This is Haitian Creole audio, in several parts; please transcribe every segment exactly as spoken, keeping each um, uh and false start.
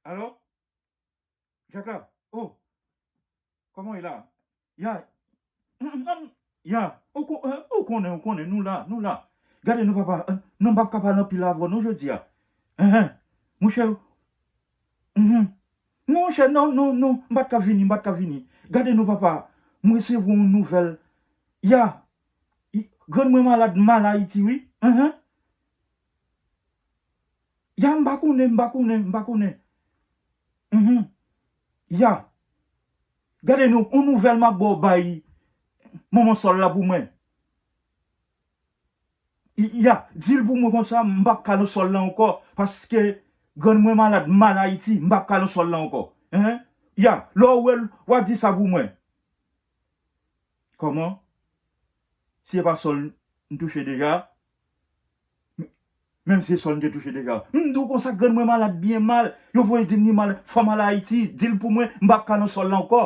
Alò? Jaka, oh, kòman w ye la? Ya, mm, mm, mm, ya, ou ko-, eh, ou konnen, ou konnen, nou la, nou la. Gade nou, papa, eh, non, m p ap ka pale anpil avè w, non, jodi a. Enhen, monchè, mhm. Monchè, non, non, non, m pa t ka vini, m pa t ka vini. Gade nou, papa, m resevwa yon nouvèl. Ya, i-, grann mwen malad, mal Ayiti, wi. Enhen. Ya, m pa konnen, m pa konnen, m pa konnen. Mhm. Ya. Gade nou, yon nouvèl m ap ba w bay manman Sòl la pou mwen. I-, ya, di l pou mwen konsa, m p ap ka nan Sòl la ankò, paske grann mwen malad, mal Ayiti, m p ap ka nan Sòl la ankò. Enhen. Ya, lè w wè l, w a di sa pou mwen. Kòman? Si se pa Sòl m touche deja, m-, menm si se Sòl m te touche deja. M di w konsa, grann mwen malad byen mal. Yo voye di m li mal, fò m al Ayiti, di l pou mwen, m p ap ka nan Sòl la ankò.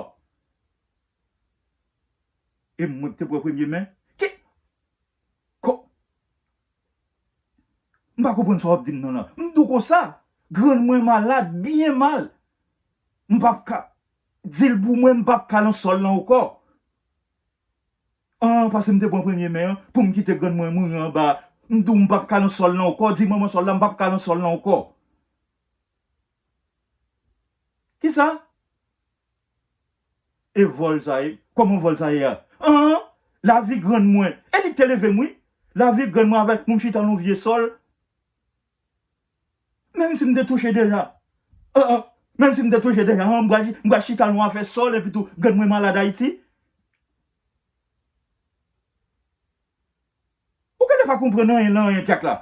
E mwen ki te pran premye men. Ki? Ko-, m pa konprann sa w ap di m nan la. M di w konsa, grann mwen malad, byen mal. M p ap ka, di l pou mwen, m p ap ka nan Sòl la ankò. An, paske m te pran premye men an, pou m kite grann mwen mouri anba. M di w m p ap ka nan Sòl la ankò, di manman Sòl la, m p ap ka nan Sòl la ankò. Kisa? E vòl sa ye? Kòman vòl sa ye a? An, lavi grann mwen. E li k te leve m, wi. Lavi grann mwen avèk pou m chita nan vye Sòl. Menm si m te touche deja. An, an, menm si m te touche deja, an, m pral, m pral chita nan afè Sòl, epi tou, grann mwen malad Ayiti. Ou genlè pa konprann anyen nan anyen, Dyak la.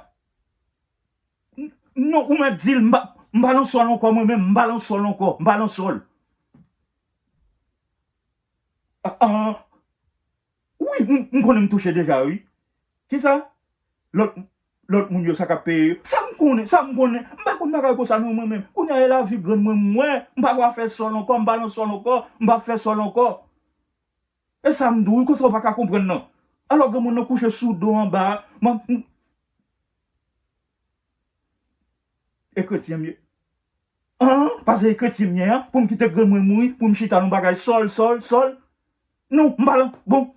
N-, non, ou mèt di l, m pa, m pa nan Sòl ankò, mwen menm, m pa nan Sòl ankò, m pa nan Sòl. Ah, ah. Wi, m, m konnen m touche deja, wi. Kisa? Lòt, lòt moun yo, sa k ap peye yo. Sa m konnen, sa m konnen. M pa konn bagay konsa, non, mwen menm. Kounye a, e lavi grann mwen, mwen. M pa ka fè Sòl ankò, m pa nan Sòl ankò, m pa fè Sòl ankò. E sa m di w, wi, konsa w pa ka konprann nan. Alò, granmoun nan kouche sou do anba a, m, m, e kretyen m ye. An, paske e kretyen m ye an, pou m kite grann mwen mouri, pou m chita nan bagay Sòl, Sòl, Sòl. Non, m pa lan, bon.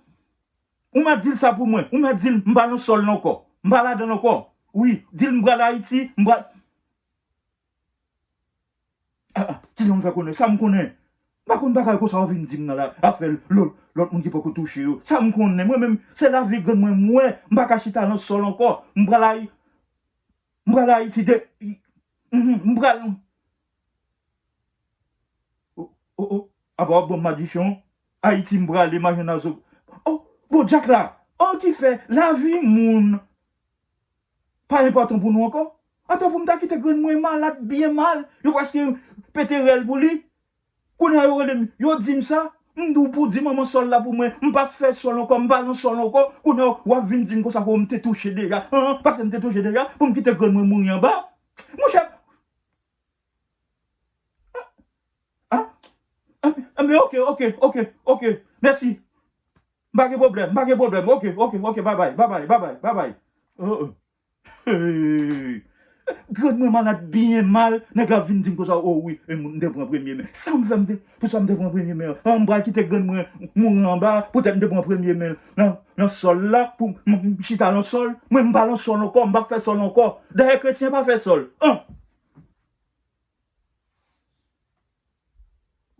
Ou mèt di l sa pou mwen, ou mèt di l m pa nan Sòl la ankò, m pa ladan l ankò. Wi, di l m pral Ayiti, m pral Ah, ah, kijan m fè konnen? Sa m konnen? M pa konn bagay konsa w vin di m nan la, afè lòt, lòt moun ki poko touche yo. Sa m konnen? Mwen menm, se lavi grann mwen m wè. M pa ka chita nan Sòl ankò. M pral Ayi-, m pral Ayiti de, mhm, m pral. Oh, oh, oh. Apa w ap ban m madichon? Ayiti m prale, mache nan zo. Oh, bon, Dyak la. Oh, ki fè lavi moun pa enpòtan pou nou ankò. Antan pou m ta kite grann mwen malad, byen mal, yo prèske pete rèl pou li. Kounye a yo rele m, yo di m sa, m di w pou di manman Sòl la pou mwen, m p ap fè Sòl ankò, m pa nan Sòl ankò. Kounye a w ap vin di m konsa ke w m te touche deja. An, paske m te touche deja, pou m kite grann mwen mouri anba. Monchè, ah, ah, ah, ah, men ok, ok, ok, ok. Mèsi. M pa gen pwoblèm, m pa gen pwoblèm. Ok, ok, ok, babay, babay, babay, babay. Oh, oh. Hey. Grann mwen malad byen mal, nèg la vin di m konsa, oh wi, e m, m te pran premye men. Sa m fè m te, pou sa m te pran premye men an? An, m pral kite grann mwen mouri anba, poutèt m te pran premye men nan, nan Sòl la, pou m, m chita nan Sòl. Mwen, m pa nan Sòl ankò, m p ap fè Sòl ankò. Dayè, kretyen pa fè Sòl. An.